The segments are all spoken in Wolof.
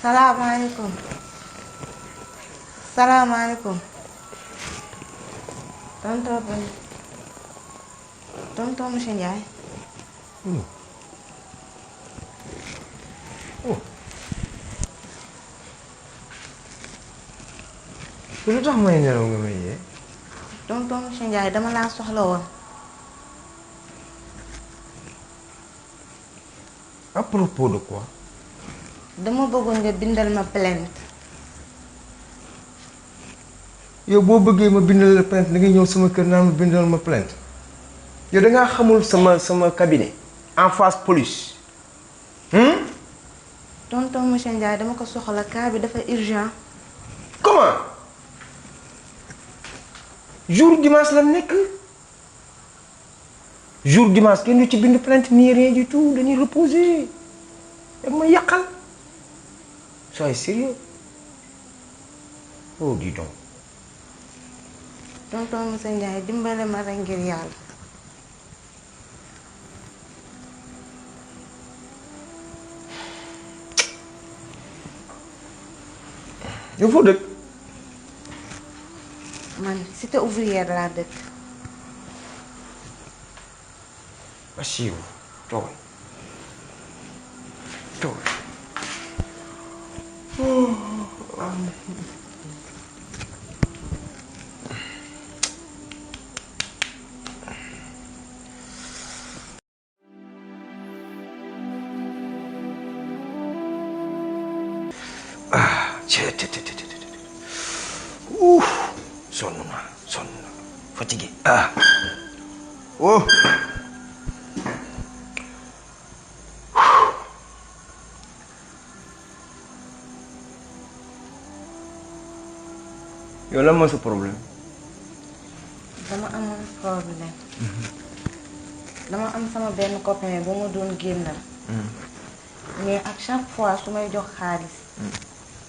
Salaamaaleykum. Salaamaaleykum. tonton monsieur Ndiaye. lu tax may nelaw nga may yee. tonton monsieur Ndiaye dama laa soxla woon. à propos de quoi. dama bëggoon nga bindal ma plainte. yow boo bëggee ma bindal la plainte da ngay ñëw sama kër naan ma bindal ma plainte yow da ngaa xamul sama cabinet en face police. tonton monsieur Ndiaye dama ko soxla cas bi dafa urgent. comment jour dimanche la nekk jour dimanche kenn du ci bind plainte ni rien du tout dañuy reposer dag ma yàqal soyez sérieux oh dis donc. tonton monsieur Ndiaye dimbale ma rek ngir yàlla. yow foo dëkk. man cité ouvrière laa dëkk. Bassirou toogal toogal. sonn naa fatigué. Oh. yow lan mooy sa problème. dama amoon problème. dama am sama benn copain bu ma doon génnal. mais ak chaque fois su may jox xaalis.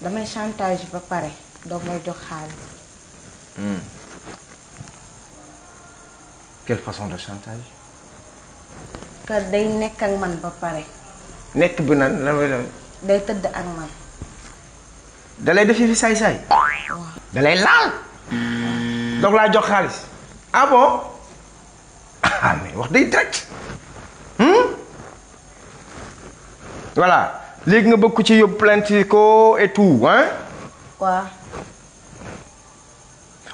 damay chantage ba pare doog may jox xaalis. quelle façon de chantage. que day nekk ak man ba pare. nekk bi nan lan mooy lan. day tëdd ak man. dalay def fi saay-saay. waaw. dalay laal. doog laa jox xaalis. ah bon. ah mais wax day direct. voilà léegi nga bëgg ko ci yóbbu plainte ko et tout hein. waaw.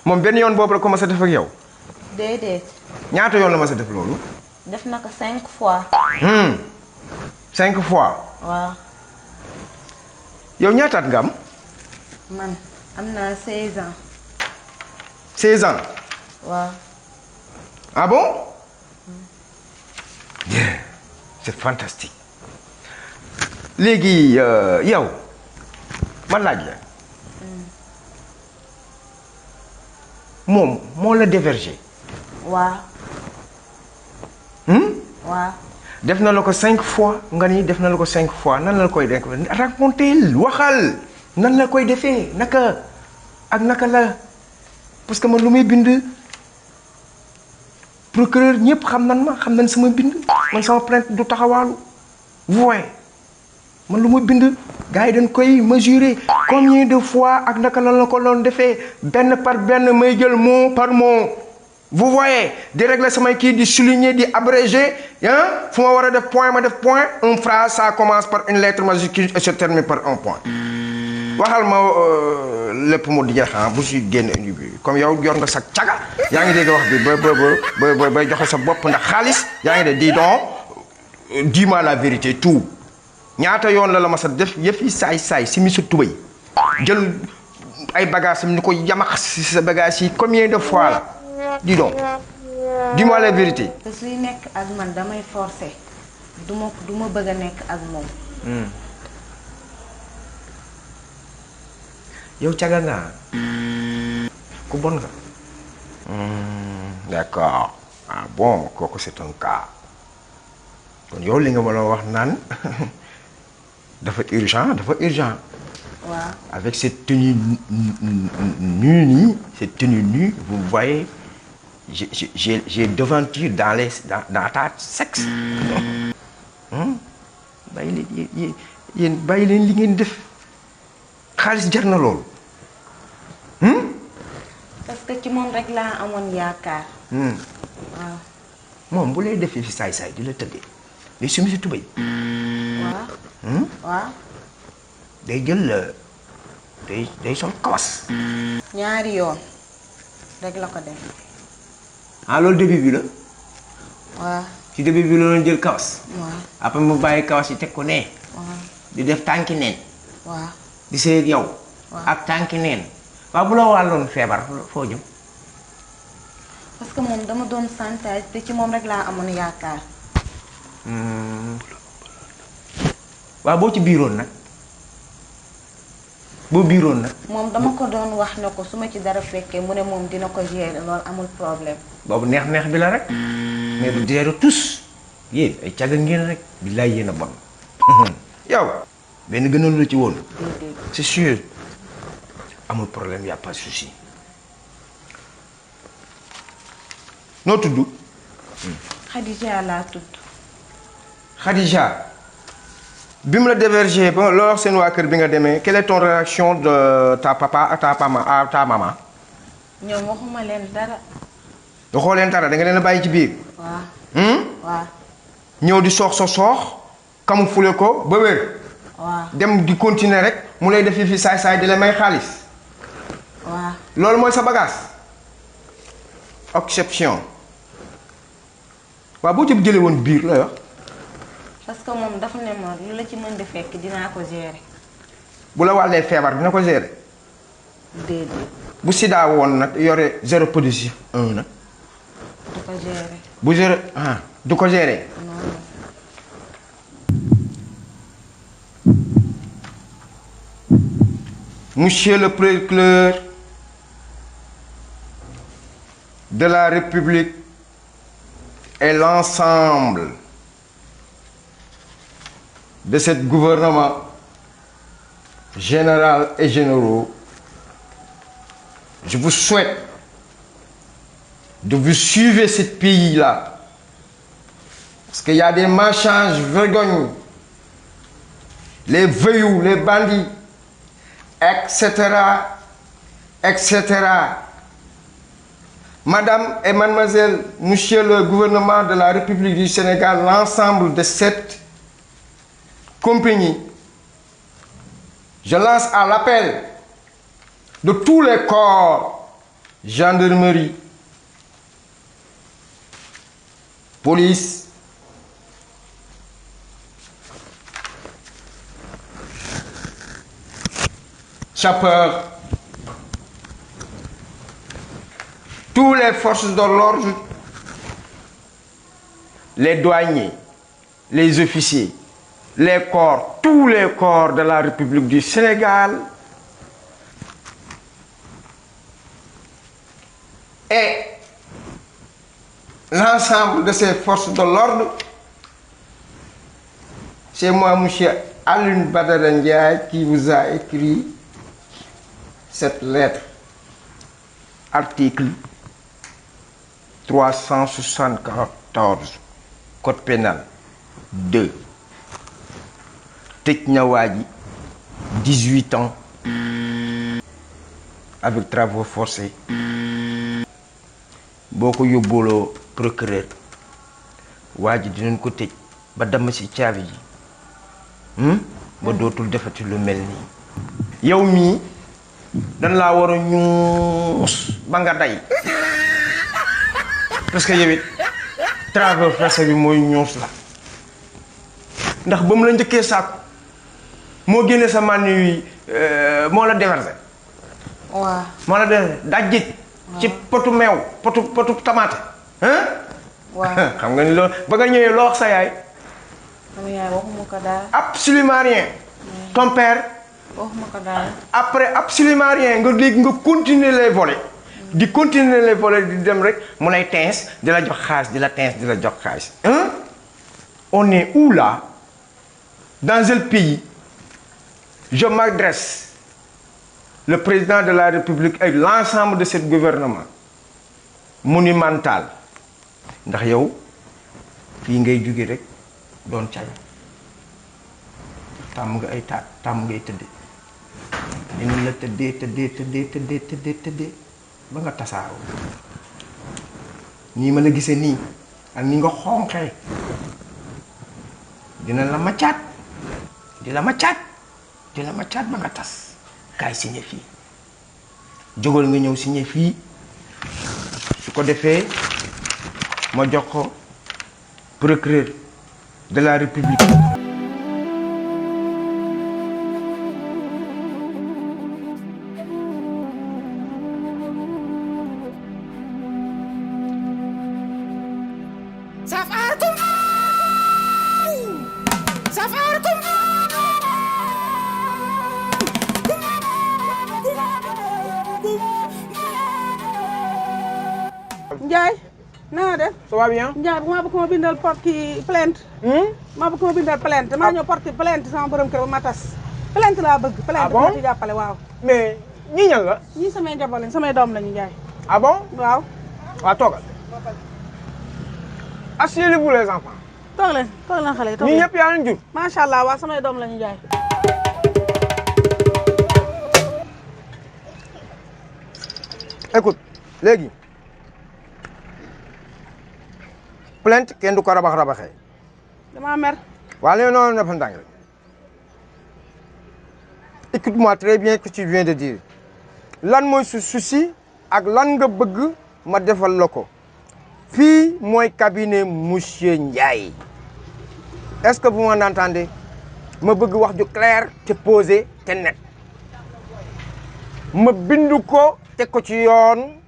moom benn yoon boobu la commencé def ak yow. déedéet. ñaata yoon la ma sa def loolu. def na ko 5 fois. 5 fois. waaw. yow ñaataat nga am. man am naa 16 ans. 16 ans. waaw. ah bon. bien c'est fantastique. léegi yow ma laaj la. moom moo la déverger. waaw. waaw. def na la ko 5 fois nga ni def na la ko 5 fois nan la koy def raconter waxal nan la koy defee naka ak naka la parce que man lu may bind procureur ñëpp xam nan ma xam nan sama bind man sama plainte du taxawaalu vous voyez man lu ma bind gars yi dañ koy mesurer combien de fois ak naka lan la ko doon defee benn par benn may jël mot par mot. vous voyez di régler samay kii di souligner di abréger hein fu ma war a def point ma def point une phrase ça commence par une lettre majuscule et se termine par un point. waxal ma lépp mu di jeex bu si génn indi bi comme yow yor nga sa caga yaa ngi dégg wax bi ba bay joxe sa bopp ndax xaalis yaa ngi dégg dis donc dis-moi la vérité tout ñaata yoon la ma sa def yëf yi saay si mi sa tubay jël ay bagages am ni ko yamax si sa bagages yi combien de fois la. dis donc dis-moi la vérité. te suy nekk ak man damay forcer du ma bëgg a nekk ak moom. yow caga nga ku bon nga. d'accord ah bon kooku c'est un cas kon yow li nga ma la wax naan dafa urgent. waaw. avec cette tenue nue nii cette tenue nue vous voyez. j'ai devanture dans ta sexe. bàyyi leen yéen bàyyi leen li ngeen def xaalis jar na loolu. parce que ci moom rek laa amoon yaakaar. waaw. moom bu lay defee fi saay-saay di la tëddee day sumi si tubéy. waaw. waaw. day jël day sol kawas. ñaari yoon rek la ko def. ah loolu début bi la. waaw. ci début bi la doon jël kawas. waaw. après mu bàyyi kawas yi teg ko nee. waaw. di def tànki neen. waaw. di sëy ak yow. waaw. ak tànki neen. waaw bu la wàlloon feebar foo jëm. parce que moom dama doon santage te ci moom rek laa amoon yaakaar. waaw boo ci biiroon nag boo biiroon nag. moom dama ko doon wax ne ko su ma ci dara fekkee mu ne moom dina ko gérer loolu amul problème. boobu neex bi la rek. mais du gérer tous yéen ay càgga ngeen rek. billaay yéen a bon. yow benn gënalu la ci woon. déedéet. c'est sûr amul problème y a pas de souci. noo tudd. Khadija laa tudd. Khadija. bi mu la dévergé ba loo wax seen waa kër bi nga demee quelle est ton réaction de ta papa à ta maman. ñoom waxuma leen dara. waxoo leen dara da nga leen a bàyyi ci biir. waaw. waaw. ñëw di soox camoufler ko ba wér. waaw. dem di continuer rek mu lay def fi saay-saay di la may xaalis. waaw. loolu mooy sa bagage. exception. waaw boo jëb jëlee woon biir la wax. parce que moom dafa ne ma lu la ci mën di fekk dinaa ko gérer. bu la wàllee feebar dina ko gérer. déedéet. bu sida woon nag yore 0 positif 1 nag. du ko gérer. bu gérer du ko gérer. non. Monsieur le procureur de la République et l'ensemble de ce gouvernement général et généraux, je vous souhaite de vous suivre ce pays-là. Parce qu'il y a des marchands vergognes, les voyous, les bandits, etc., etc. Madame et mademoiselle, monsieur le gouvernement de la République du Sénégal, l'ensemble de cette compagnie, je lance à l'appel de tous les corps, gendarmerie, police, sapeurs, toutes les forces de l'ordre, les douaniers, les officiers, les corps, tous les corps de la République du Sénégal et l'ensemble de ces forces de l'ordre. C'est moi, monsieur Alioune Badara Ndiaye, qui vous a écrit cette lettre. Article 374 Code pénal 2. tëj na waa ji 18 ans avec travaux forcés. boo ko yóbbooloo procureur waa ji dinañ ko tëj ba damm ci caabi ji ba dootul defati lu mel nii. yow mii dañ laa war a ñuus ba nga day parce que yow it travaux forcés bi mooy ñuus la ndax ba mu la njëkkee sàkku moo génne sa mànni yi moo la déversé. waaw. moo la déversé dajjit ci potu meew potu tamaate. waaw. xam nga ni loolu ba nga ñëwee loo wax sa yaay. sama yaay waxuma ko daal. absolument rien. ton père. waxuma ko daal. après absolument rien nga léegi nga continuer les volets. di continuer les volets di dem rek mu lay teins di la jox xaalis di la teins di la jox xaalis. on est où là? Dans quel pays? Je m'adresse, le président de la République et l'ensemble de ce gouvernement monumental. ndax yow fii ngay jóge rek doon caga tàmm nga ay taat tàmm ngay tëdde dina la tëddee ba nga tasaaroo nii ma la gisee nii ak ni nga xonqee dina la maccaat di la maccaat ba nga tas kaay signé fii jógal nga ñëw signé fii su ko defee ma jox ko procureur de la république. Ndiaye naa def. ça va bien. Ndiaye maa bëgg ma bindal porte plainte. maa bëgg ma bindal plainte maa ñëw porte plainte sama borom kër ba ma tas. plainte laa bëgg. plainte boo ci jàppale waaw. mais ñii ñan la. ñii samay njaboot lañ samay doom lañu Ndiaye. ah bon. waaw. waaw toogal. asseyez-vous les enfants. toog leen xale yi toog ñii leen. ñëpp yaa leen jur. macha allah waaw samay doom lañu Ndiaye. écoute léegi plainte kenn du ko rabaxee. damaa mer. waa léegi noonu dafa ndànk rek. écoute-moi très bien ce que tu viens de dire lan mooy su souci ak lan nga bëgg ma defal la ko fii mooy cabinet monsieur Ndiaye est-ce que vous m'entendez ma bëgg wax ju clair te posé te net ma bind ko teg ko ci yoon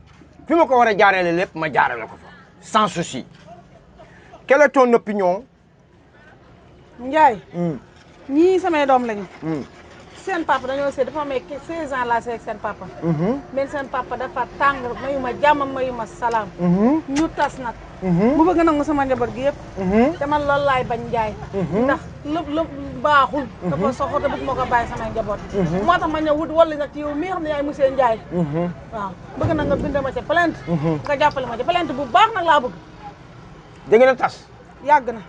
fi ma ko war a jaarale lépp ma jaarale ko fa sans souci quelle est ton opinion. Ndiaye. ñii samay doom lañu. seen papa dañoo seet dafa may 16 ans laa seet ak seen papa. mais seen papa dafa tàng mayu ma jàmm mayu ma salaam. ñu tas nag. mu bëgg nangu sama njaboot gi yëpp. te man loolu laay bañ Ndiaye. ndax lépp baaxul. dafa soxor te bëgg ma ko bàyyi samay njaboot. moo tax ma ñëw wut wala nag ci yow mii xam ne yaay monsieur Ndiaye. waaw bëgg na nga bind ma ca plainte. nga jàppale ma ca plainte bu baax nag laa bëgg. dégg nga tas. yàgg na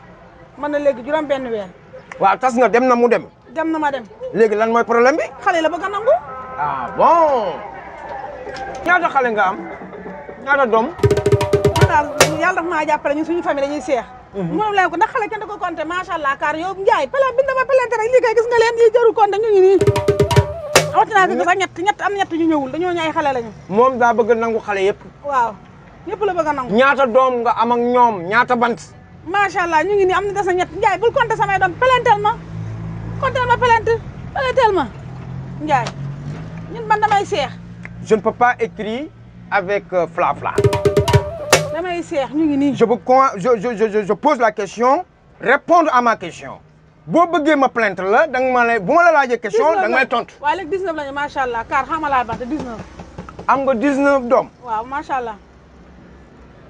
mën na léegi juróom benn weer. waaw tas nga dem na mu dem. dem na ma dem. léegi lan mooy problème bi. xale la bëgg a nangu. ah bon. ñaata xale nga am ñaata doom. man daal yàlla daf maa jàppale ñun suñu famille dañuy seex. mënum leen ko ndax xale kenn da ko compté macha allah kaar yow Ndiaye bind ma plainte rek lii kay gis nga leen yi jarul compté ñu ngi nii. awatinaa ko sax ñett am ñett ñu ñëwul dañoo ñaay xale lañu. moom daa bëgg nangu xale yëpp. waaw ñëpp la bëgg a nangu. ñaata doom nga am ak ñoom ñaata bant. macha allah ñu ngi nii am na des na ñett Ndiaye bul compté samay doom plainteel ma. compteel ma plainteel ma Ndiaye ñun man damay seex. je ne peux pas écrire avec Fla. damay seex ñu ngi nii. je pose la question répondre à ma question boo bëggee ma plainte la da nga ma lay bu ma la laajee question da nga may tontu. waaw léegi 19 lañu macha allah car xama laa bante 19. am nga 19 doom. waaw macha allah.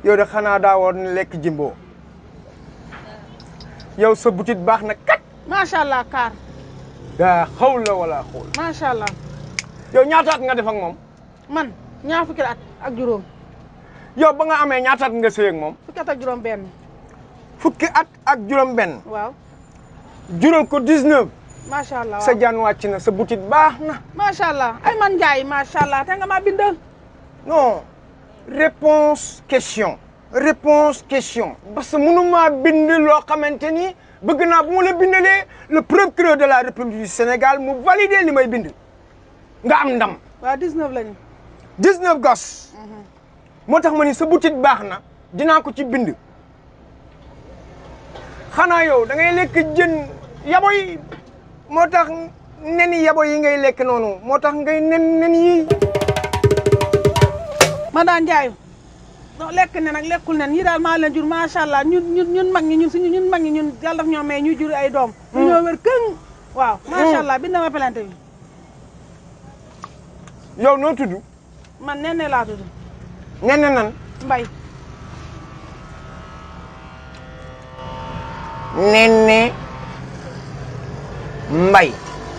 yow de xanaa daa war ne lekk jimbo yow sa butit baax na kat. macha allah car. daa xawla wala xool. macha allah. yow ñaataat nga def ak moom. man ñaar fukki at ak juróom. yow ba nga amee ñaataat nga sëy ak moom. fukki at ak juróom benn. fukki at ak juróom benn. waaw. jural ko 19. macha allah sa jaan wàcc na sa butit baax na. macha allah ay man Ndiaye macha allah te nga maa bindal. non réponse question parce que mënuma bind loo xamante ni bëgg naa bu ma la bindalee le procureur de la République du Sénégal mu valider li may bind nga am ndam. waaw 19 lañu. 19 gos. moo tax ma ni sa butit baax na dinaa ko ci bind. xanaa yow da ngay lekk jën yaboy moo tax nen yaboy yi ngay lekk noonu moo tax ngay nen yi. ma daan Ndiaye lekk ne nag lekkul nen ñi daal maa leen jur macha allah ñun mag ñi ñun mag ñi ñun yàlla daf ñoo may ñuy jur ay doom. ñoo wér këng. waaw macha allah bind ma plainte bi. yow noo tudd. man Nene laa tudd. Nene nan. Mbay. Nene Mbay.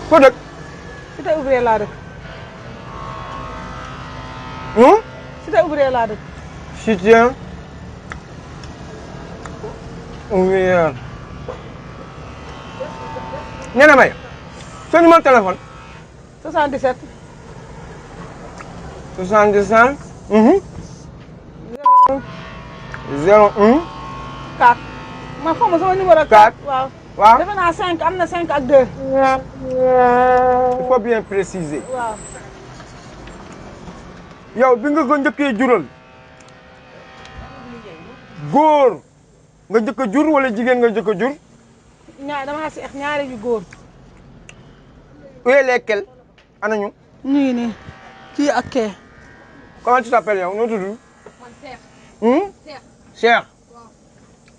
foo dëkk. Cité ouvrier laa dëkk. Cité ouvrier laa dëkk. Cité ouvrier. Nene Mbay sa numéro téléphone. 77. 77. 01. 4. ma xaw ma sama numéro 4. waaw. waaw defe naa 5 am na 5 ak 2. il faut bien préciser. waaw. yow bi nga ko njëkkee jural góor nga njëkk a jur wala jigéen nga njëkk a jur. damaa seex ñaari yu góor. lesquels ana ñu. ñu ngi nii kii ak kee. comment tu t'appelles yow noo tudd. man Cheikh. Cheikh.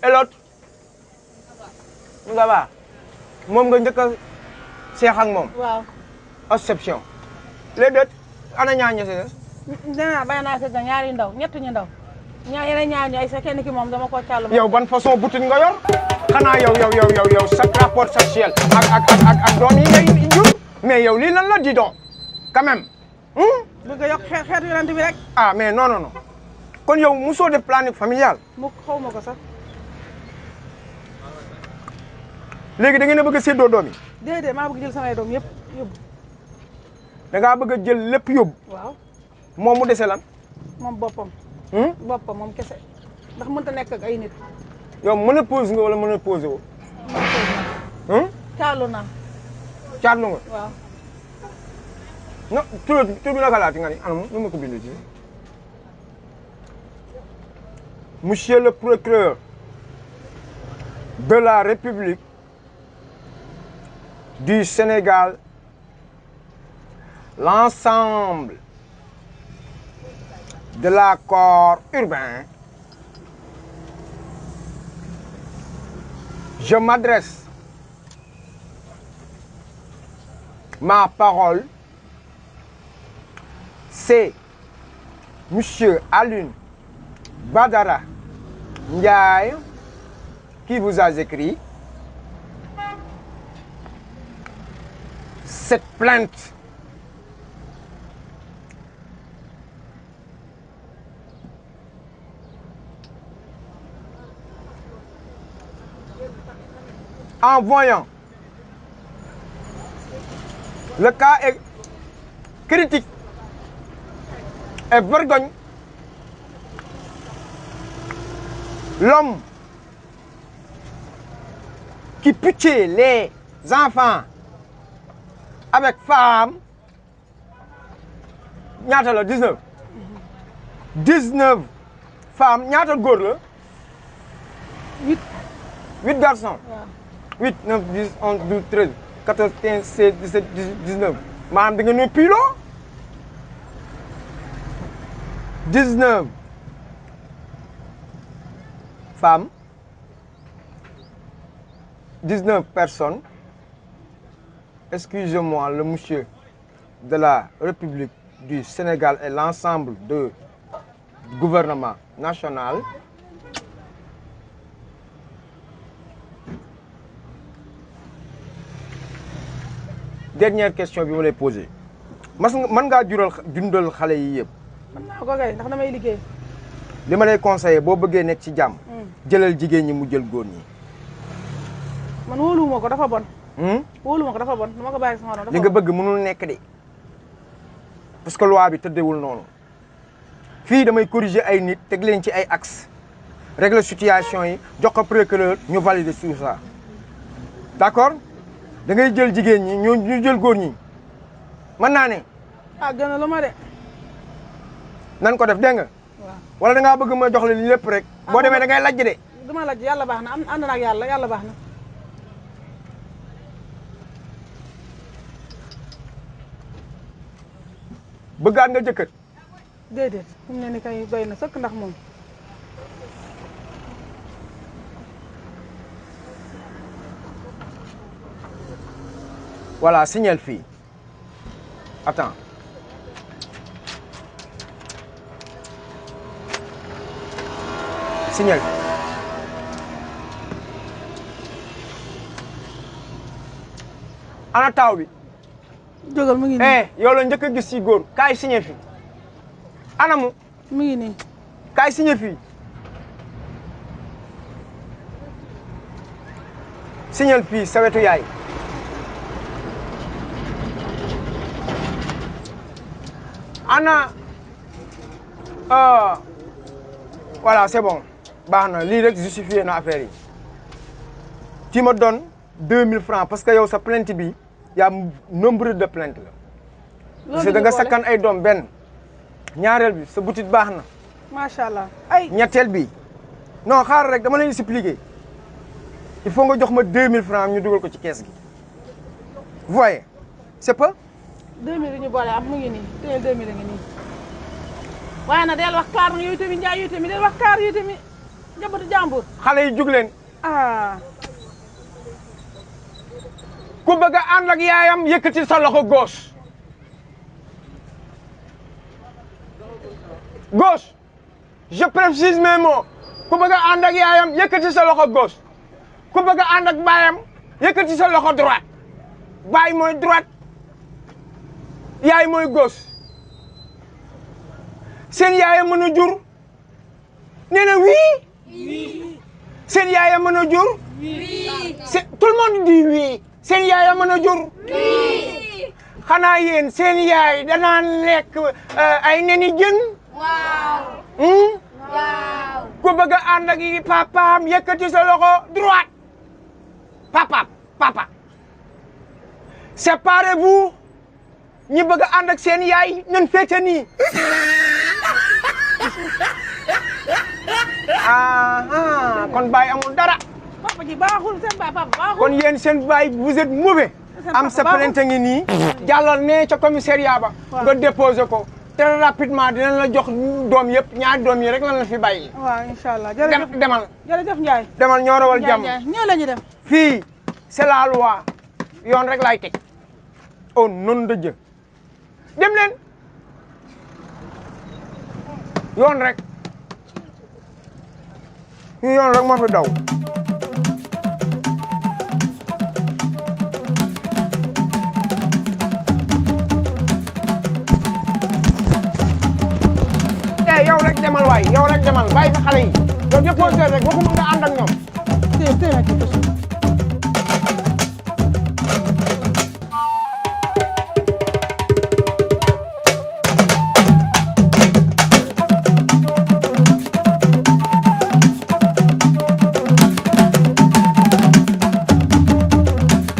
et l'autre. ça va. moom nga njëkk a Cheikh ak moom. waaw. exception. les deux ana ñaar ña si des. dinaa bàyyi naa seet na ñaari ndaw ñett ñu ndaw. yeneen ñaar ñu ay sa kenn ki moom dama ko càll. yow ban façon boutique nga yor. xanaa yow sa rapport sexuel ak doom yi ngay jur. mais yow lii lan la di donc quand même. bëgg nga yokk xeetu yonent bi rek. ah mais non kon yow musoo def planning familial. mu xaw ma ko sax. léegi da ngeen a bëgg a séddoo doom yi. déedéet maa bëgg jël samay doom yëpp yóbbu. da ngaa bëgg a jël lépp yóbbu. waaw. moom mu dese lan. moom boppam. boppam moom kese ndax mënta nekk ak ay nit. yow mën a pose nga wala mën a posé woo. caalu naa. caatlu nga. waaw. non tur bi naka laati nga ni anam nu ma ko bindee ci. Monsieur le procureur de la République du Sénégal, l'ensemble de la corps urbain, je m'adresse ma parole, c'est Monsieur Alioune Badara Ndiaye qui vous a écrit cette plainte. En voyant le cas est critique et vergogne, l'homme qui pitié les enfants avec femme, ñaata la 19 femmes ñaata góor la 8 garçons. 8 9 10 11 12 13 14 15 16 17 18 19 maanaam da nga ñëw pilo 19 femmes 19 personnes, excusez-moi, le monsieur de la République du Sénégal et l'ensemble du gouvernement national. Dernière question que je vais poser. Man nga dundal xalé yi yépp. Man naa ko kay ndax damay liggéey. Li ma lay conseiller boo bëggee nekk ci jàmm. jëlal jigéen ñi mu jël góor ñi. man wóoluwuma ko dafa bon. wóoluwuma ko dafa bon dama ko bàyyi sama doom. li nga bëgg mënul nekk de parce que loi bi tëddewul noonu fii damay corriger ay nit teg leen ci ay axe régler situation yi jox ko procureur ñu valider tout ça d'accord da ngay jël jigéen ñi ñu jël góor ñi mën naa ne. ah gën a lu ma de. nan ko def dégg nga. waaw wala da ngaa bëgg ma jox leen lépp rek. boo demee da ngay lajj de. dama lajj yàlla baax na ànd na ak yàlla baax na. bëggaat nga jëkkër. déedéet fi mu ne ni kay doy na sëkk ndax moom. voilà signal fii attends signal ana taaw bi. jógal mu ngi nii. yow la njëkk a gis ci góor kaay signé fii anamu. mu ngi nii. kaay signé fii signal fii sa wetu yaay ana voilà c'est bon baax na lii rek justifié na affaire yi tu me donnes 2000 francs parce que yow sa plainte bi y a nombre de plaintes la parce que da nga sakkan ay doom benn ñaareel bi sa butit baax na macha allah ay ñetteel bi non xaar rek dama lay expliquer il faut nga jox ma 2000 francs ñu dugal ko ci kees gi vous voyez c'est pas 2000 yi ñu boole am mu ngi nii teel 2000 a ngi nii waaye nag del wax kaar yooyu tamit njaay yooyu tamit del wax kaar yooyu tamit njabootu jàmbur xale yi jug leen ah ku bëgg a ànd ak yaayam yëkkati sa loxo gauche gauche je précise mes mots ku bëgg a ànd ak yaayam yëkkati sa loxo gauche ku bëgg a ànd ak baayam yëkkati sa loxo droite baay mooy droite yaay mooy gauche seen yaay mën a jur nee na oui seen yaay mën a jur oui tout le monde dit oui seen yaay mën a jur oui xanaa yéen seen yaay danaa lekk ay neni jën waaw waaw ku bëgg a ànd ak yi papaam yëkkati sa loxo droite papa séparez-vous ñi bëgg a ànd ak seen yaay nan féete nii kon baay amul dara papa ji baaxul seen baay papa baaxul kon yéen seen baay vous êtes mauvais am sa plainte ngi nii jàllal ne ca commissariat ba nga déposé ko très rapidement dinañ la jox doom yëpp ñaari doom yi rek lan la fi bàyyi waaw inshallah jërëjëf demal jërëjëf Ndiaye demal ñoo rawal jàmm ñoo la ñu dem fii c'est la loi yoon rek laay teg au nom de Dieu dem leen yoon rek yoon rek moo fi daw yow rek demal waay yow rek demal bàyyi fa xale yi yow déposé rek waxuma nga ànd ak ñoom